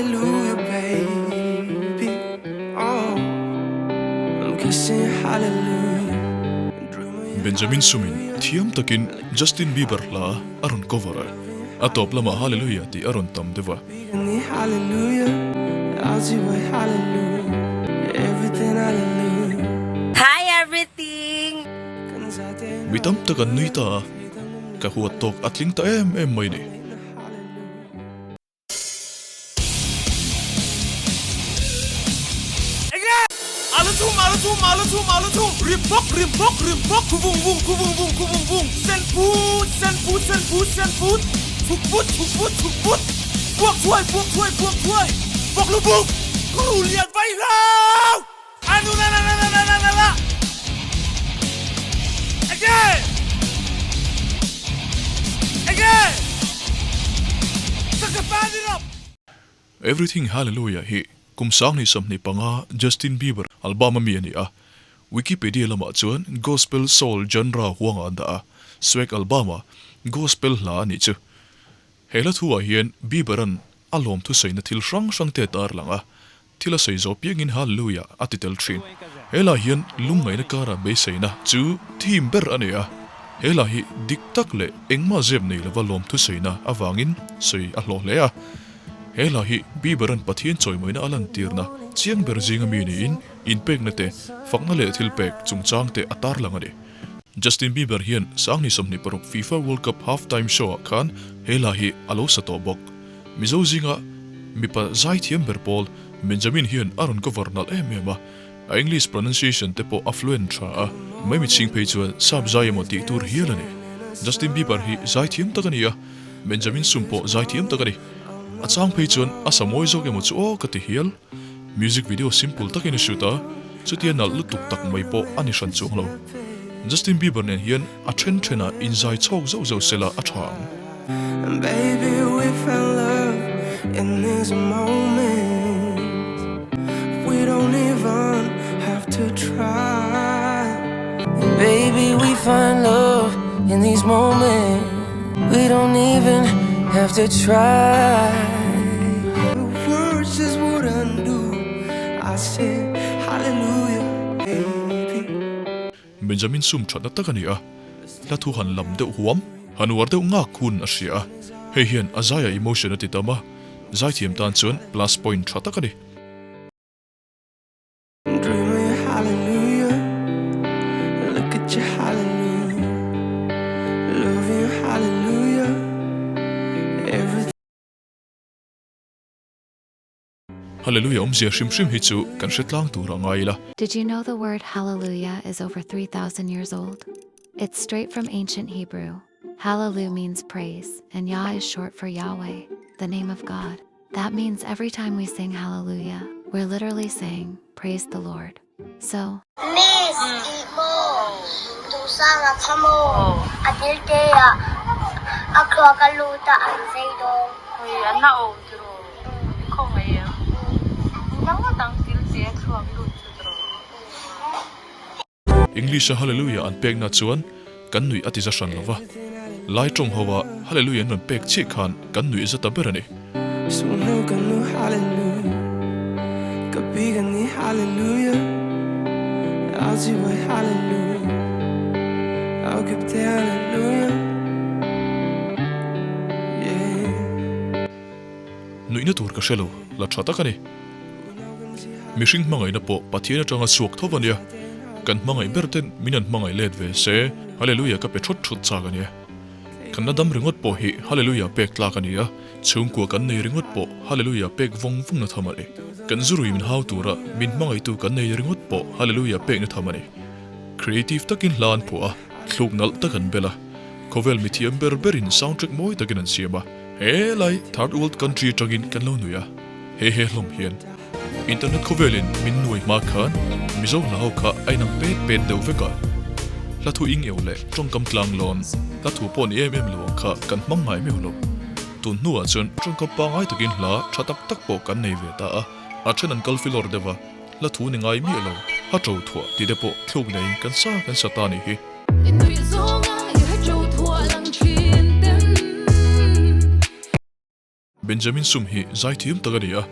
hallelujah, baby. Oh, I'm kissing hallelujah. Benjamin Sumin thiam takin Justin Bieber hla a rawn cover a, a tawp lamah Hallelujah tih a rawn tam deuh a. Hi everything! Mi tam tak an nui ta a, ka huat tawk a tling ta em em mai ni. Everything Hallelujah hi kum 2025 Justin Bieber album a mi a ni a, Wikipedia lamah chuan Gospel Soul genre huangah an dah a, Swag album-a Gospel hla a nih chu. He hla thuah hian Bieber-a'n a lawmthusaina thil hrang hrangte a tarlang a, Thil a sawi zawh piangin Hallelujah a ti tel thin. He hla hian lungngaihna kara beiseina chu theme ber a nei a. He hla hi dik tak leh engmah zep nei lova lawmthusaina avangin sawi a hlawh hle a. He hla hi Bieber-a'n Pathian chawimawina a lantirna chiang ber zinga mi niin inpekna te, fakna leh thilpek chungchang te a tarlang a ni. Justin Bieber hian 2026 FIFA World Cup half-time show-ah khan he hla hi a lo sa tawh bawk. Mizo zinga mipa zaithiam ber pawl Benjamin hian a rawn cover nalh em em a, a English pronunciation te pawh a fluent tha a, mai mitchhing phei chuan sap zai emaw tih tur hial a ni. Justin Bieber hi zaithiam tak a ni a, Benjamin Sum pawh zaithiam tak a ni. A chang phei chuan a sa mawi zawk emaw chu aw ka ti hial. Music video simple takin a shoot a, chutia nalh lutuk tak mai pawh a ni hran chuang lo. Justin Bieber nen hian a then thenah inzai chhawk zauh zauh sela a tha ang. Baby we found love in this moment We don't even have to try Baby we find love in these moment We don't even have to try Words just wouldn't do I said hallelujah baby Benjamin sum thatna tak a ni a, hla thu han lam deuh huam, han uar deuh ngak hun a hria a, hei hian a zaia emotion a ti tam a, zaithiam tan chuan plus point tha tak a ni. Hallelujah awmzia hrim hrim hi chu kan hre tlang tur a ngai ila. Did you know the word hallelujah is over 3,000 years old? It's straight from ancient Hebrew. Hallelu means praise, and Yah is short for Yahweh, the name of God. That means every time we sing hallelujah, we're literally saying, Praise the Lord. So, Miss tih maw? Duhsanga kha maw? A dilte ah a thluak a lut a an zei dawn. Ui an la awm tiraw? I khawngaih em? Engdang ngawt ang dilte a thluak lut chu tiraw? English a Hallelujah an pekna chuan kan nuih a ti za hran lova, Lai tawng ho a Hallelujah an rawn pek chiah khan kan nuih za ta ber a ni. Nuihna tur ka hre lo, la tha tak a ni. Mihring hmangaihna pawh Pathian atanga chhuak tho a nia. Kan hmangaih ber ten min an hmangaih let ve se, Hallelujah ka pe thut thut chak a nia. Kan la dam ringawt pawh hi Hallelujah pek tlak a ni a, chhungkua kan nei ringawt pawh Hallelujah pek vawng vawng na tham a ni. Kan zurui min hau tura min hmangaihtu kan nei ringawt pawh Hallelujah pek na tham a ni. Creative takin hla an phuah a, thluk nalh tak an bel a, khawvel mithiam ber berin soundtrack mawi takin an siam a. He lai third world country atangin kan lo nui a, he he hlawm hian internet khawvelin min nuai hma khan Mizo hla ho kha a inang pet pet deuh vek a, hla thu ing eo leh tawngkam tlang lawn hla thu pawh ni em em lo ang kha kan hmang ngai meuh lo. Tun hnuah chuan tawngkam pangngai takin hla tha tak tak pawh kan nei ve ta a, a then an kal filawr deuh a, hla thu ni ngai miah lo, ha to thuah tih te pawh thluk neiin kan sa kan sa ta nih hi. Benjamin Sum hi zaithiam tak a ni a,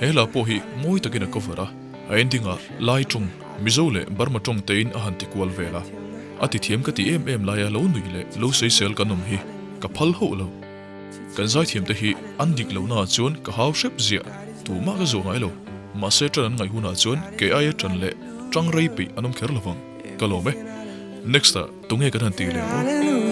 he hla pawh hi mawi takin a cover a, a ending ah Lai tawng, Mizo leh Burma tawng tein a han ti kual vel a, a ti thiam ka ti em em laia lo nui leh lo sawisel kan awm hi ka phal hauh lo. Kan zaithiam te hi an dik lohna ah chuan ka hau hrep ziah, tumah ka zuah ngai lo, mahse tan an ngaih hunah chuan kei aia tan leh tang rei peih an awm kher lovang, ka lawm e. Next ah tunge kan han tih leh ang aw.